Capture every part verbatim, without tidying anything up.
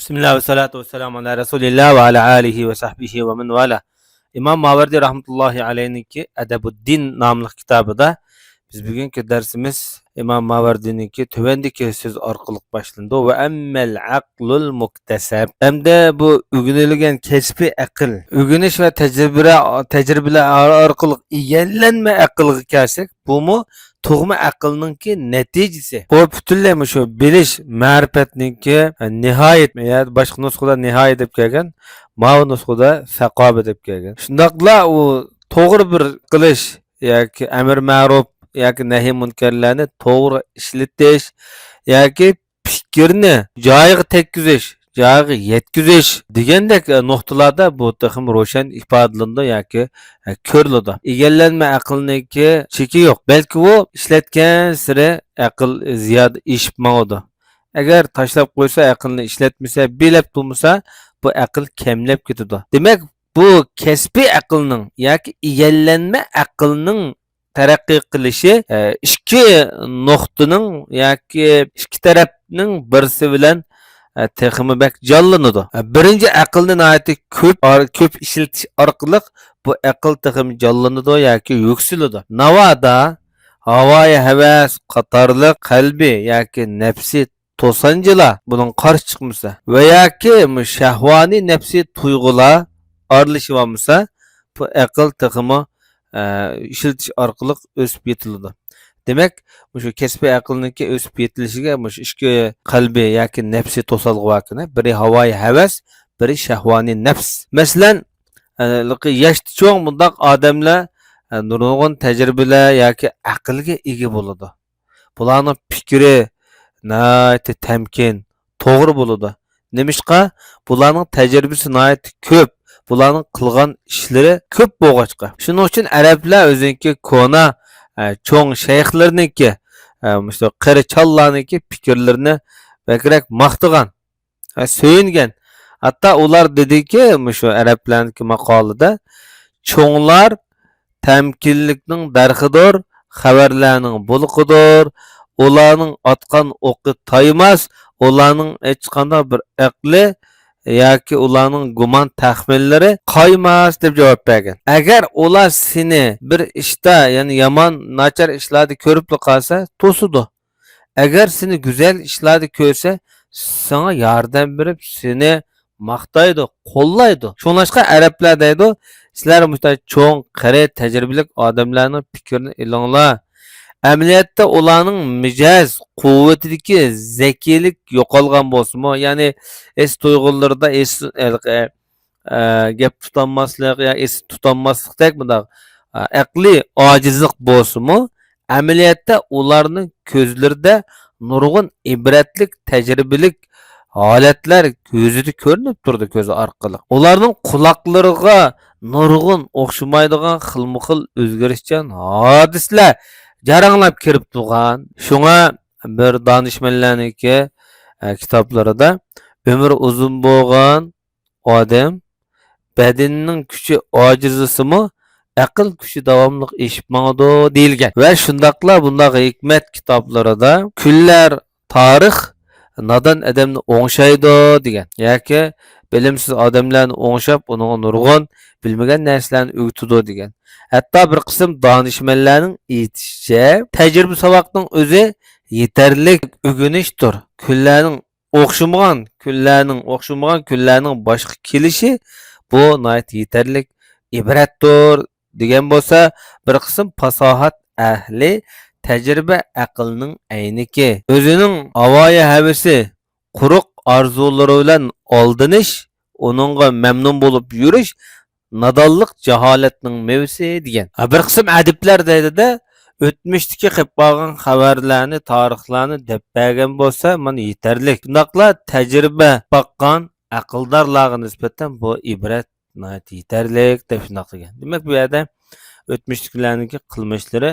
بىسمىللا ۋەسسالاتۇ ۋەسسالامۇ ئالا رەسۇلىللا ۋە ئالا ئالىھى ۋە سەھبىھى ۋە مەن ۋالا. ئىمام ماۋەردى رەھمەتۇللاھى ئەلەيھنىڭكى ئەدەبۇددىن ناملىق كىتابىدا بىز بۈگۈنكى دەرسىمىز ئىمام ماۋەردىنىڭكى تۆۋەندىكى سۆز ئارقىلىق باشلىنىدۇ: ۋە ئەممەل ئەقلۇل مۇكتەسەب. ئەمدى بۇ ئۆگىنىلگەن كەسپىي ئەقىل. ئۆگىنىش ۋە تەجرىبىلەر، تەجرىبىلەر ئارقىلىق ئىگىلەنمە ئەقىلگە كەلسەك، بۇمۇ تۇغما ئەقىلنىڭكى نەتىجىسى. بۇ پۈتۈنلەي مۇشۇ بىلىش، مەرىپەتنىڭكى نىھايەت، يا باشقا نۇسخىدا نىھايە دەپ كەلگەن، ماۋۇ نۇسخىدا سەقابە دەپ كەلگەن. شۇنداقلا ئۇ توغرا بىر قىلىش ياكى ئەمر مەرۇپ ياكى نەھى مۇنكەرلەرنى توغرا ئىشلىتىش ياكى پىكىرنى جايىغا تەگكۈزۈش، جايىغا يەتكۈزۈش دېگەندەك نۇقتىلاردا بۇ تېخىمۇ روشەن ئىپادىلىنىدۇ ياكى كۆرۈلىدۇ. ئىگىلەنمە ئەقىلنىڭكى چېكى يوق، بەلكى ئۇ ئىشلەتكەنسېرى ئەقىل زىيادە ئېشىپ ماڭىدۇ. ئەگەر تاشلاپ قويسا، ئەقىلنى ئىشلەتمىسە، بىلىپ تۇرمىسا، بۇ ئەقىل كەملەپ كېتىدۇ. دېمەك، بۇ كەسپىي ئەقىلنىڭ ياكى ئىگىلەنمە ئەقىلنىڭ تەرەققىي قىلىشى، ئە، ئىككى نۇقتىنىڭ ياكى ئىككى تەرەپنىڭ بىرسى بىلەن، ئە، تېخىمۇ بەك جانلىنىدۇ. ئە، بىرىنچى، ئەقىلنى ناھايىتى كۆپ ئار-، كۆپ ئىشلىتىش ئارقىلىق بۇ ئەقىل تېخىمۇ جانلىنىدۇ ياكى يۈكسىلىدۇ. ناۋادا ھاۋايى ھەۋەس قاتارلىق قەلبىي ياكى نەپسىي توسانجىلار بۇنىڭغا قارشى چىقمىسا ۋە ياكى مۇ شەھۋانىي نەپسىي تۇيغۇلار ئارىلىشىۋالمىسا، بۇ ئەقىل تېخىمۇ، ئە، ئىشلىتىش ئارقىلىق ئۆسۈپ يېتىلىدۇ. دېمەك، مۇشۇ كەسپىي ئەقىلنىڭكى ئۆسۈپ يېتىلىشىگە مۇشۇ ئىككى قەلبىي ياكى نەپسىي توسالغۇ بار ئىكەن. بىرى ھاۋايى ھەۋەس، بىرى شەھۋانىي نەپس. مەسىلەن، ئە، ياشتا چوڭ بۇنداق ئادەملەر، ئە، نۇرغۇن تەجرىبىلەر ياكى ئەقىلگە ئىگە بولىدۇ. بۇلارنىڭ پىكرى ناھايىتى تەمكىن، توغرا بولىدۇ. نېمىشقا؟ بۇلارنىڭ تەجرىبىسى ناھايىتى كۆپ، بۇلارنىڭ قىلغان ئىشلىرى كۆپ بولغاچقا. شۇنىڭ ئۈچۈن ئەرەبلەر ئۆزىنىڭكى كونا، ئە، چوڭ شەيخلىرىنىڭكى، ئە، مۇشۇ قېرى چاللارنىڭكى پىكىرلىرىنى بەكرەك ماختىغان. ھە، سۆيۈنگەن. ھەتتا ئۇلار دېدىكى، مۇشۇ ئەرەبلەرنىڭكى ماقالىدە، چوڭلار تەمكىنلىكنىڭ دەرىخىدۇر، خەۋەرلەرنىڭ بۇلىقىدۇر. ئۇلارنىڭ ئاتقان ئوقى تايماس، ئۇلارنىڭ ھېچقانداق بىر ئەقلى ياكى ئۇلارنىڭ گۇمان تەخمىنلىرى قايماس، دەپ جاۋاب بەرگەن. ئەگەر ئۇلار سېنى بىر ئىشتا، يەنى يامان، ناچار ئىشلاردا كۆرۈپلا قالسا، توسىدۇ. ئەگەر سېنى گۈزەل ئىشلاردا كۆرسە، ساڭا ياردەم بېرىپ، سېنى ماختايدۇ، قوللايدۇ. شۇڭلاشقا ئەرەبلەر دەيدۇ، سىلەر مۇشۇنداق چوڭ، قېرى، تەجرىبىلىك ئادەملەرنىڭ پىكرىنى ئېلىڭلار. ئەمەلىيەتتە ئۇلارنىڭ مىجەز قۇۋۋىتىدىكى زەكىيلىك يوقالغان بولسىمۇ، يەنى ھېس تۇيغۇلىرىدا ھېس، ئە، ئە، گەپ تۇتالماسلىق يا ئېسىدە تۇتالماسلىقتەك مۇنداق، ئە، ئەقلىي ئاجىزلىق بولسىمۇ، ئەمەلىيەتتە ئۇلارنىڭ كۆزلىرىدە نۇرغۇن ئىبرەتلىك، تەجرىبىلىك ھالەتلەر كۆزىدە كۆرۈنۈپ تۇرىدۇ، كۆزى ئارقىلىق. ئۇلارنىڭ قۇلاقلىرىغا نۇرغۇن ئوخشىمايدىغان خىلمۇخىل ئۆزگىرىشچان ھادىسىلەر جاراڭلاپ كىرىپ تۇرغان. شۇڭا بىر دانىشمەنلەرنىڭكى، ئە، كىتابلىرىدا ئۆمرى ئۇزۇن بولغان ئادەم بەدىنىنىڭ كۈچى ئاجىزلىسىمۇ، ئەقىل كۈچى داۋاملىق ئېشىپ ماڭىدۇ، دېيىلگەن. ۋە شۇنداقلا بۇنداق ھېكمەت كىتابلىرىدا، كۈنلەر، تارىخ نادان ئادەمنى ئوڭشايدۇ، دېگەن. ياكى بىلىمسىز ئادەملەرنى ئوڭشاپ، ئۇنىڭغا نۇرغۇن بىلمىگەن نەرسىلەرنى ئۆگىتىدۇ، دېگەن. ھەتتا بىر قىسىم دانىشمەنلەرنىڭ ئېيتىشىچە، تەجرىبە ساۋاقنىڭ ئۆزى يېتەرلىك ئۆگىنىشتۇر. كۈنلەرنىڭ ئوخشىمىغان، كۈنلەرنىڭ ئوخشىمىغان كۈنلەرنىڭ باشقا كېلىشى، بۇ ناھايىتى يېتەرلىك ئىبرەتتۇر، دېگەن بولسا، بىر قىسىم پاساھەت ئەھلى تەجرىبە ئەقىلنىڭ ئەينىكى. ئۆزىنىڭ ھاۋايى ھەۋىسى، قۇرۇق ئارزۇلىرى بىلەن ئالدىنىش، ئۇنىڭغا مەمنۇن بولۇپ يۈرۈش نادانلىق، جاھالەتنىڭ مېۋىسى، دېگەن. ھە، بىر قىسىم ئەدىبلەر دەيدۇ-دە، ئۆتمۈشتىكى قېلىپ قالغان خەۋەرلەرنى، تارىخلارنى دەپ بەرگەن بولسا، مانا يېتەرلىك. شۇنداقلا تەجرىبە باققان ئەقىلدارلارغا نىسبەتەن بۇ ئىبرەت ناھايىتى يېتەرلىك، دەپ شۇنداق دېگەن. دېمەك، بۇ يەردە ئۆتمۈشتىكىلەرنىڭكى قىلمىشلىرى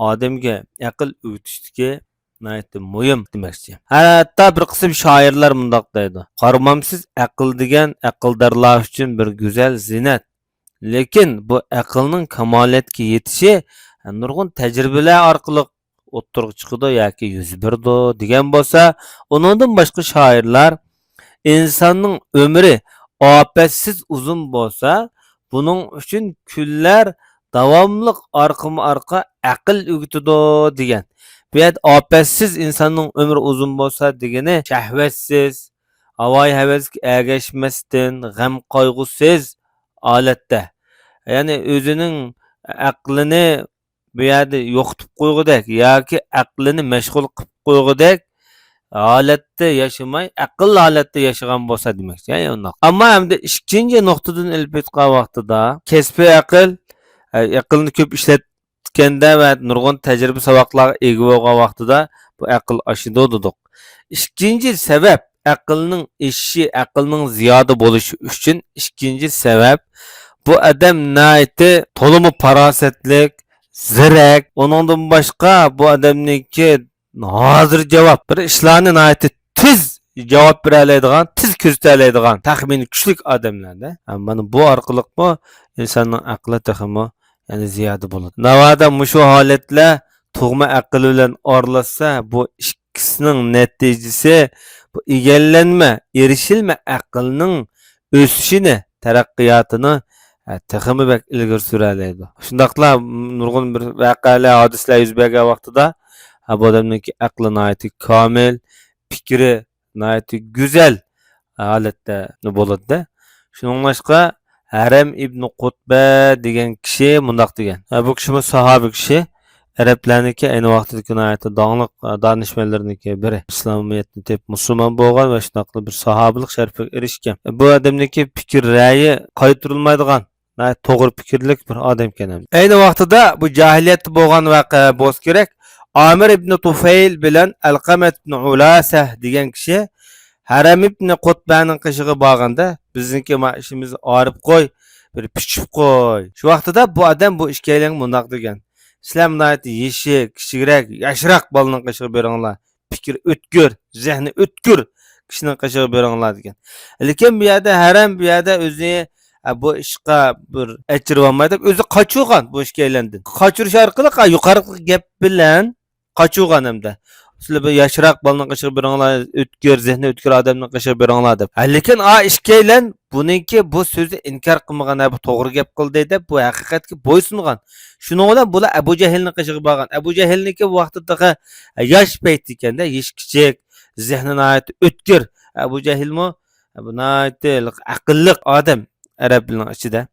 ئادەمگە ئەقىل ئۆگىتىشتىكى ناھايىتى مۇھىم دېمەكچى. ھەتتا بىر قىسىم شائىرلار مۇنداق دەيدۇ: «قارىمامسىز ئەقىل دېگەن ئەقىلدارلار ئۈچۈن بىر گۈزەل زىننەت. لېكىن بۇ ئەقىلنىڭ كامالىيەتكە يېتىشى نۇرغۇن تەجرىبىلەر ئارقىلىق ئوتتۇرىغا چىقىدۇ ياكى يۈز بېرىدۇ» دېگەن بولسا، ئۇنىڭدىن باشقا شائىرلار ئىنساننىڭ ئۆمرى ئاپەتسىز ئۇزۇن بولسا، بۇنىڭ ئۈچۈن كۈنلەر داۋاملىق ئارقىمۇ ئارقا ئەقىل ئۆگىتىدۇ دېگەن. بۇ يەردە ئاپەتسىز ئىنساننىڭ ئۆمرى ئۇزۇن بولسا دېگىنى شەھۋەتسىز، ھاۋايى ھەۋەسكە ئەگەشمەستىن، غەم قايغۇسىز ھالەتتە. يەنى ئۆزىنىڭ ئەقلىنى بۇ يەردە يوقىتىپ قويغۇدەك ياكى ئەقلىنى مەشغۇل قىلىپ قويغۇدەك ھالەتتە ياشىماي، ئەقىل ھالەتتە ياشىغان بولسا دېمەكچى، يا، ئۇنداق. ئەمما ئەمدى ئىككىنچى نۇقتىدىن ئېلىپ ئېيتقان ۋاقتىدا، كەسپىي ئەقىل، ئە، ئەقىلنى كۆپ ئىشلەتكەندە ۋە نۇرغۇن تەجرىبە ساۋاقلارغا ئىگە بولغان ۋاقتىدا بۇ ئەقىل ئاشىدۇ دېدۇق. ئىككىنچى سەۋەب، ئەقىلنىڭ ئېشىشى، ئەقىلنىڭ زىيادە بولۇشى ئۈچۈن ئىككىنچى سەۋەب، بۇ ئادەم ناھايىتى تولىمۇ پاراسەتلىك، زېرەك، ئۇنىڭدىن باشقا بۇ ئادەمنىڭكى ھازىر جاۋاب، بىر ئىشلارنى ناھايىتى تېز جاۋاب بېرەلەيدىغان، تېز كۆرسىتەلەيدىغان تەخمىنى كۈچلۈك ئادەملەردە. ھە، مانا بۇ ئارقىلىقمۇ ئىنساننىڭ ئەقلى تېخىمۇ، يەنى زىيادە بولىدۇ. ناۋادا مۇشۇ ھالەتلەر تۇغما ئەقىل بىلەن ئارىلاشسا، بۇ ئىككىسىنىڭ نەتىجىسى، بۇ ئىگىلەنمە، ئېرىشىلمە ئەقىلنىڭ ئۆسۈشىنى، تەرەققىياتىنى، ھە، تېخىمۇ بەك ئىلگىرى سۈرەلەيدۇ. شۇنداقلا نۇرغۇن بىر ۋەقەلەر، ھادىسىلەر يۈز بەرگەن ۋاقتىدا، ھە، بۇ ئادەمنىڭكى ئەقلى ناھايىتى كامىل، پىكرى ناھايىتى گۈزەل ھالەتتە بولىدۇ. شۇنىڭلاشقا ھەرەم ئىبنى قۇتبە دېگەن كىشى مۇنداق دېگەن. ھە، بۇ كىشىمۇ ساھابە كىشى. ئەرەبلەرنىڭكى ئەينى ۋاقتىدىكى ناھايىتى داڭلىق، ئە، دانىشمەنلىرىنىڭكى بىرى. ئىسلامىيەتنى تېپىپ مۇسۇلمان بولغان ۋە شۇنداقلا بىر ساھابىلىق شەرىپىگە ئېرىشكەن. بۇ ئادەمنىڭكى پىكىر رەيى قايتۇرۇلمايدىغان، ناھايىتى توغرا پىكىرلىك بىر ئادەمكەن. ئەينى ۋاقتىدا بۇ جاھىلىيەتتە بولغان ۋەقە بولسا كېرەك، ئامىر ئىبنى تۇفەيل بىلەن ئەلقەمەت ئىبنى ئۇلاسە دېگەن كىشى ھەرەم ئىبنى قۇتبەنىڭ قېشىغا بارغاندا، بىزنىڭكى ما ئىشىمىزنى ئايرىپ قوي، بىر پىچىپ قوي. شۇ ۋاقتىدا بۇ ئادەم بۇ ئىككىيلەنگە مۇنداق دېگەن، سىلەر ناھايىتى يېشى كىچىكرەك، ياشراق بالىنىڭ قېشىغا بېرىڭلار. پىكرى ئۆتكۈر، زېھنى ئۆتكۈر كىشىنىڭ قېشىغا بېرىڭلار دېگەن. لېكىن بۇ يەردە ھەرەم بۇ يەردە ئۆزىنى، ئە، بۇ ئىشقا بىر ئەچىرىۋالماي دەپ ئۆزى قاچۇرغان بۇ ئىككىيلەندىن. قاچۇرۇش ئارقىلىق، ھە، يۇقىرىقى گەپ بىلەن قاچۇرغان ھەمدە. سىلەر بىر ياشراق بالىنىڭ قېشىغا بېرىڭلار، ئۆتكۈر، زېھنى ئۆتكۈر ئادەمنىڭ قېشىغا بېرىڭلار دەپ. ھە، لېكىن ئا ئىككىيلەن بۇنىڭكى بۇ سۆزنى ئىنكار قىلمىغان، ھە، بۇ توغرا گەپ قىلدى دەپ، بۇ ھەقىقەتكە بويسۇنغان. شۇنىڭ بىلەن بۇلار ئەبۇ جەھىلنىڭ قېشىغا بارغان. ئەبۇ جەھىلنىڭكى بۇ ۋاقتىدا تېخى ياش پەيتى ئىكەندە، يېشى كىچىك، زېھنى ناھايىتى ئۆتكۈر. ئەبۇ جەھىلمۇ بۇ ناھايىتى ئەقىللىق ئادەم ئەرەبلەرنىڭ ئىچىدە.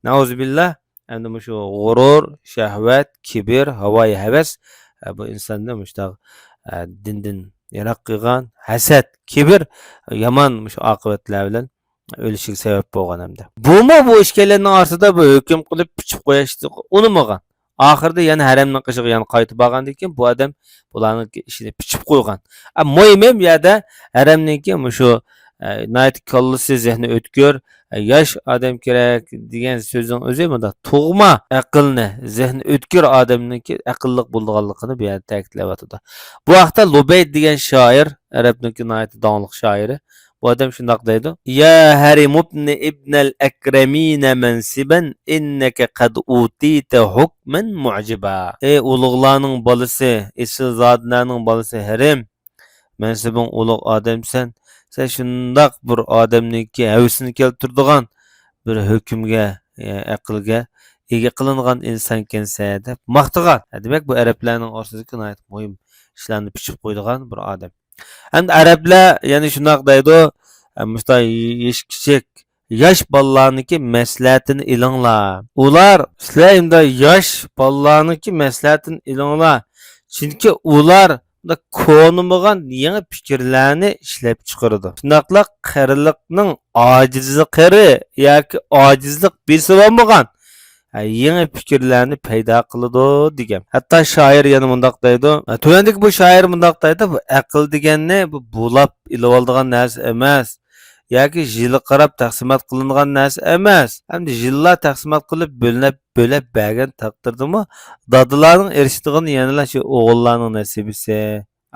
نەئۇزۇبىللا، ئەمدى مۇشۇ غۇرۇر، شەھۋەت، كىبىر، ھاۋايى ھەۋەس، ئە، بۇ ئىنساننى مۇشۇنداق، ئە، دىندىن يىراق قىلغان، ھەسەت، كىبىر يامان مۇشۇ ئاقىۋەتلەر بىلەن ئۆلۈشىگە سەۋەب بولغان ھەمدە. بۇمۇ بۇ ئىككىيلەننىڭ ئارىسىدا بۇ ھۆكۈم قىلىپ پىچىپ قويۇشنى ئۇنىمىغان. ئاخىرىدا يەنە ھەرەمنىڭ قېشىغا يەنە قايتىپ بارغاندىن كېيىن بۇ ئادەم بۇلارنىڭ ئىشىنى پىچىپ قويغان. ئە، مۇھىمى بۇ يەردە ھەرەمنىڭكى مۇشۇ، ئە، ناھايىتى كاللىسى، زېھنى ئۆتكۈر، ئە، ياش ئادەم كېرەك دېگەن سۆزنىڭ ئۆزى مۇنداق تۇغما ئەقىلنى، زېھنى ئۆتكۈر ئادەمنىڭكى ئەقىللىق بولىدىغانلىقىنى بۇ يەردە تەكىتلەۋاتىدۇ. بۇ ھەقتە لۇبەيد دېگەن شائىر، ئەرەبنىڭكى ناھايىتى داڭلىق شائىرى، بۇ ئادەم شۇنداق دەيدۇ: يا ھەرىم ابن ابن الأكرمين منصبا إنك قد أوتيت حكما معجبا. ئەي ئۇلۇغلارنىڭ بالىسى، ئېسىلزادىلەرنىڭ بالىسى ھەرىم، مەنسىپىڭ ئۇلۇغ ئادەمسەن، سەن شۇنداق بىر ئادەمنىڭكى ھەۋىسىنى كەلتۈرىدىغان بىر ھۆكۈمگە، ئە، ئەقىلگە ئىگە قىلىنغان ئىنسانكەنسەن دەپ ماختىغان. دېمەك، بۇ ئەرەبلەرنىڭ ئارىسىدىكى ناھايىتى مۇھىم ئىشلارنى پىچىپ قويىدىغان بىر ئادەم. ھەمدە ئەرەبلەر يەنە شۇنداق دەيدۇ، مۇشۇنداق يېشى كىچىك، ياش بالىلارنىڭكى مەسلىھەتىنى ئېلىڭلار. ئۇلار، سىلەر ئەمدى ياش بالىلارنىڭكى مەسلىھەتىنى ئېلىڭلار. چۈنكى ئۇلار كونىمىغان يېڭى پىكىرلەرنى ئىشلەپ چىقىرىدۇ. شۇنداقلا قېرىلىقنىڭ ئاجىزلىقى ياكى ئاجىزلىق بېسىۋالمىغان ھە، يېڭى پىكىرلەرنى پەيدا قىلىدۇ دېگەن. ھەتتا شائىر يەنە مۇنداق دەيدۇ، ھە، تۆۋەندىكى بۇ شائىر مۇنداق دەيدۇ، بۇ ئەقىل دېگەننى بۇ بۇلاپ ئېلىۋالىدىغان نەرسە ئەمەس ياكى يىلغا قاراپ تەقسىمات قىلىنغان نەرسە ئەمەس. ھەمدە يىللار تەقسىمات قىلىپ بۆلۈپ، بۆلەپ بەرگەن تەقدىردىمۇ دادىلارنىڭ ئېرىشىدىغىنى يەنىلا شۇ ئوغۇللارنىڭ نەسىبىسى،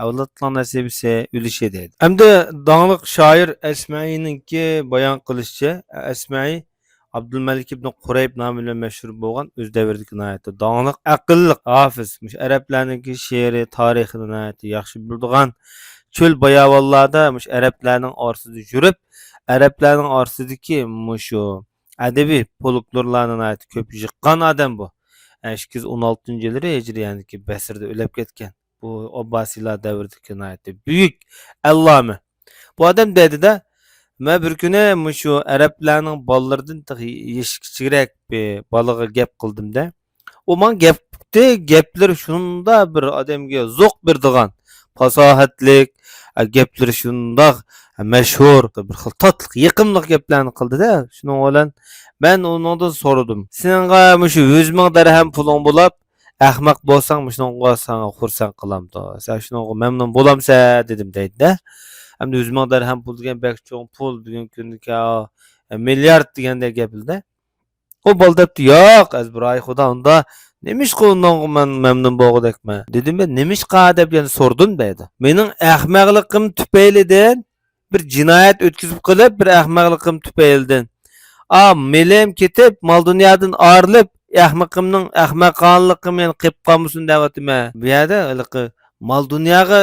ئەۋلادلارنىڭ نەسىبىسى، ئۈلۈشى دەيدۇ. ئەمدى داڭلىق شائىر ئەسمەئىنىڭكى بايان قىلىشىچە، ئەسمەئى ئابدۇلمەلىك ئىبنى قۇرەيب نامى بىلەن مەشھۇر بولغان، ئۆز دەۋرىدىكى ناھايىتى داڭلىق، ئەقىللىق ھافىز، مۇشۇ ئەرەبلەرنىڭكى شېئىرى، تارىخىنى ناھايىتى ياخشى بىلىدىغان، چۆل باياۋانلاردا مۇشۇ ئەرەبلەرنىڭ ئارىسىدا يۈرۈپ، ئەرەبلەرنىڭ ئارىسىدىكى مۇشۇ ئەدەبىي فولكلورلارنى ناھايىتى كۆپ يىغقان ئادەم بۇ. ئىككى يۈز ئون ئالتىنچى يىللىرى ھىجرىيەنىڭكى بەسرىدە ئۆلۈپ كەتكەن. بۇ ئابباسىيلار دەۋرىدىكى ناھايىتى بۈيۈك ئەللامە. بۇ ئادەم دەيدىدە، مەن بىر كۈنى مۇشۇ ئەرەبلەرنىڭ بالىلىرىدىن تېخى يېشى كىچىكرەك بىر بالىغا گەپ قىلدىم-دە. ئۇ ماڭا گەپ قىپتۇ، گەپلىرى شۇنداق بىر ئادەمگە زوق بېرىدىغان، پاساھەتلىك، ئە، گەپلىرى شۇنداق مەشھۇر، بىر خىل تاتلىق، يېقىملىق گەپلەرنى قىلدى-دە. شۇنىڭ بىلەن مەن ئۇنىڭدىن سورىدىم، سېنىڭغا مۇشۇ يۈز مىڭ دىرھەم پۇلۇڭ بولاپ، ئەخمەق بولساڭ، مۇشۇنىڭغا ساڭا خۇرسەن قىلامدۇ؟ سەن شۇنىڭغا مەمنۇن بولامسەن؟ دېدىم دەيدۇ-دە. ئەمدى يۈز مىڭ دىرھەم پۇل دېگەن بەك چوڭ پۇل، بۈگۈنكى كۈندىكى، ئا، مىليارد دېگەندەك گەپلىدە. ئۇ بالا دەپتۇ، ياق، ئەزبىراي خۇدا، ئۇندا نېمىشقا ئۇنىڭغا مەن مەمنۇن بولغۇدەكمەن؟ دېدىم، مەن نېمىشقا دەپ يەنە سورىدىم دەيدۇ. مېنىڭ ئەخمەقلىقىم تۈپەيلىدىن بىر جىنايەت ئۆتكۈزۈپ قېلىپ، بىر ئەخمەقلىقىم تۈپەيلىدىن، ئا، مېلىم كېتىپ، مال-دۇنيادىن ئايرىلىپ، ئەخمىقىمنىڭ، ئەخمەقانىلىقىم يەنە قېلىپ قالمىسۇن دەۋاتىمەن. بۇ يەردە ھېلىقى مال-دۇنياغا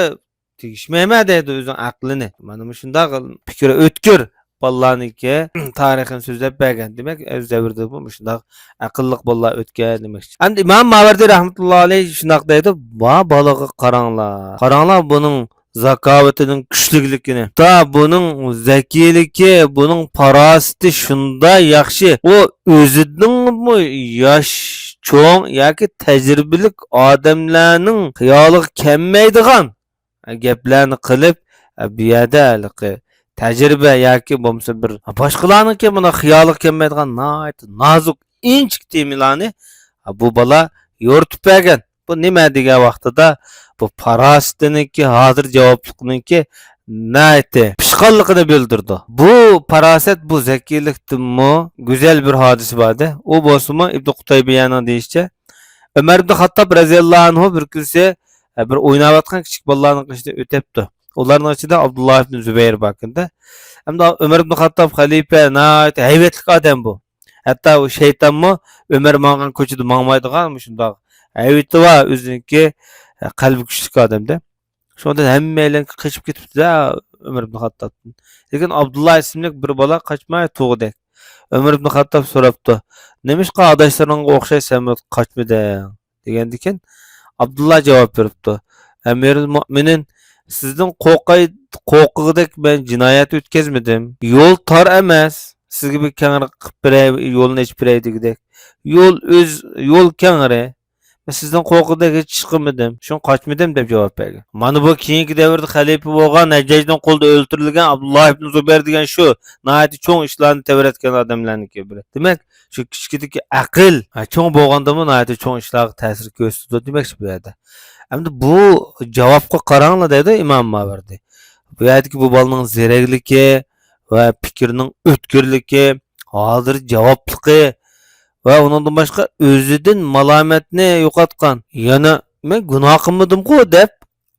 تېگىشمەيمەن دەيدۇ ئۆزىنىڭ ئەقلىنى. مانا مۇشۇنداق پىكرى ئۆتكۈر بالىلارنىڭكى تارىخىنى سۆزلەپ بەرگەن. دېمەك، ئۆز دەۋرىدىمۇ مۇشۇنداق ئەقىللىق بالىلار ئۆتكەن دېمەكچى. ئەمدى ئىمام ماۋەردى رەھمەتۇللا ئەلەيھ شۇنداق دەيدۇ، ۋا بالىغا قاراڭلار. قاراڭلار، بۇنىڭ زاكاۋىتىنىڭ كۈچلۈكلۈكىنى، تا بۇنىڭ زەكىيلىكى، بۇنىڭ پاراسىتى شۇنداق ياخشى. ئۇ ئۆزىنىڭمۇ ياش چوڭ ياكى تەجرىبىلىك ئادەملەرنىڭ خىيالىغا كەلمەيدىغان گەپلەرنى قىلىپ، بۇ يەردە ھېلىقى تەجرىبە ياكى بولمىسا بىر باشقىلارنىڭكى مانا خىيالىغا كەلمەيدىغان ناھايىتى نازۇك، ئىنچىكە تېمىلارنى بۇ بالا يورۇتۇپ بەرگەن. بۇ نېمە دېگەن ۋاقتىدا، بۇ پاراسىتىنىڭكى، ھازىر جاۋابلىقنىڭكى ناھايىتى پىشقانلىقىنى بىلدۈرىدۇ. بۇ پاراسەت، بۇ زەكىيلىكتىنمۇ گۈزەل بىر ھادىسە بار-دە. ئۇ بولسىمۇ ئىبن قۇتەيبىيەنىڭ دېيىشىچە، ئۆمەر ئىبن خاتتاب رەزىياللاھۇ ئەنھۇ بىر كۈنسى، ئە، بىر ئويناۋاتقان كىچىك بالىلارنىڭ قېشىدىن ئۆتەپتۇ. ئۇلارنىڭ ئىچىدە ئابدۇللا ئىبن زۇبەير باركەن-دە. ئەمدى ئۆمەر ئىبن خاتتاب خەلىپە ناھايىتى ھەيۋەتلىك ئادەم بۇ. ھەتتا ئۇ شەيتانمۇ ئۆمەر ماڭغان كوچىدا ماڭمايدىغان مۇشۇنداق ھەيۋىتى بار، ئۆزىنىڭكى، ئە، قەلبى كۈچلۈك ئادەم-دە. شۇنىڭدىن ھەممەيلەنگە قېچىپ كېتىپتۇ-دە ئۆمەر ئىبن خاتتابتىن. لېكىن ئابدۇللا ئىسىملىك بىر بالا قاچماي تۇرغۇدەك. ئۆمەر ئىبن خاتتاب سوراپتۇ، نېمىشقا ئاداشلىرىڭغا ئوخشاش سەنمۇ قاچمىدىڭ؟ دېگەندىكىن، ئابدۇللا جاۋاب بېرىپتۇ، ئەمىرۇل مۆمىنىن، سىزدىن قورقاي، قورققۇدەك مەن جىنايەت ئۆتكۈزمىدىم. يول تار ئەمەس، سىزگە بىر كەڭرى قىلىپ بېرەي، يولنى ئېچىپ بېرەي دېگۈدەك. يول ئۆز، يول كەڭرى. مەن سىزدىن قورققۇدەك ھېچ ئىش قىلمىدىم، شۇڭا قاچمىدىم دەپ جاۋاب بەرگەن. مانا بۇ كېيىنكى دەۋردە خەلىپە بولغان ھەججاجنىڭ قولىدا ئۆلتۈرۈلگەن ئابدۇللا ئىبن زۇبەير دېگەن شۇ ناھايىتى چوڭ ئىشلارنى تەۋرەتكەن ئادەملەرنىڭكى بىرى. دېمەك، شۇ كىچىكىدىكى ئەقىل، ھە، چوڭ بولغاندىمۇ ناھايىتى چوڭ ئىشلارغا تەسىر كۆرسىتىدۇ دېمەكچى بۇ يەردە. ئەمدى بۇ جاۋابقا قاراڭلار دەيدۇ ئىمام ماۋەردى. بۇ يەردىكى بۇ بالىنىڭ زېرەكلىكى ۋە پىكرىنىڭ ئۆتكۈرلۈكى، ھازىر جاۋابلىقى ۋە ئۇنىڭدىن باشقا ئۆزىدىن مالامەتنى يوقاتقان. يەنە مەن گۇناھ قىلمىدىمغۇ دەپ،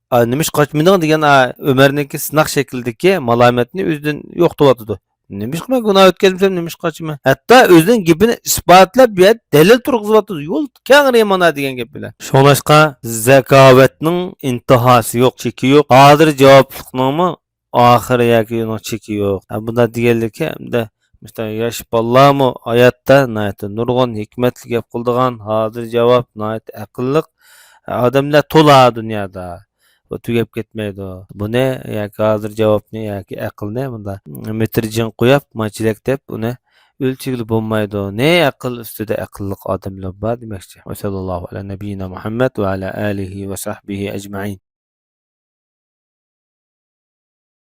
ئا، نېمىشقا قاچمىدىڭ دېگەن، ئا، ئۆمەرنىڭكى سىناق شەكلىدىكى مالامەتنى ئۆزىدىن يوقىتىۋاتىدۇ. نېمىشقا مەن گۇناھ ئۆتكۈزمىسەم، نېمىشقا قاچىمەن؟ ھەتتا ئۆزىنىڭ گېپىنى ئىسپاتلاپ، بۇ يەردە دەلىل تۇرغۇزۇۋاتىدۇ. يول كەڭرى مانا دېگەن گەپ بىلەن. شۇڭلاشقا زاكاۋەتنىڭ ئىنتىھاسى يوق، چېكى يوق. ھازىر جاۋابلىقنىڭمۇ ئاخىرى ياكى ئۇنىڭ چېكى يوق. ھە، بۇنداق دېگەنلىكى، ئەمدى مۇشۇنداق ياش بالىلارمۇ ھاياتتا ناھايىتى نۇرغۇن ھېكمەتلىك گەپ قىلىدىغان، ھازىر جاۋاب ناھايىتى ئەقىللىق ئادەملەر تولا دۇنيادا. بۇ تۈگەپ كەتمەيدۇ. بۇنى ياكى ھازىر جاۋابنى ياكى ئەقىلنى بۇنداق مېتىر جىڭ قويۇپ، ماچىلەك دەپ ئۇنى ئۆلچىگىلى بولمايدۇ. نى ئەقىل ئۈستىدە ئەقىللىق ئادەملەر بار دېمەكچى. وصلى الله على نبينا محمد وعلى آله وصحبه أجمعين.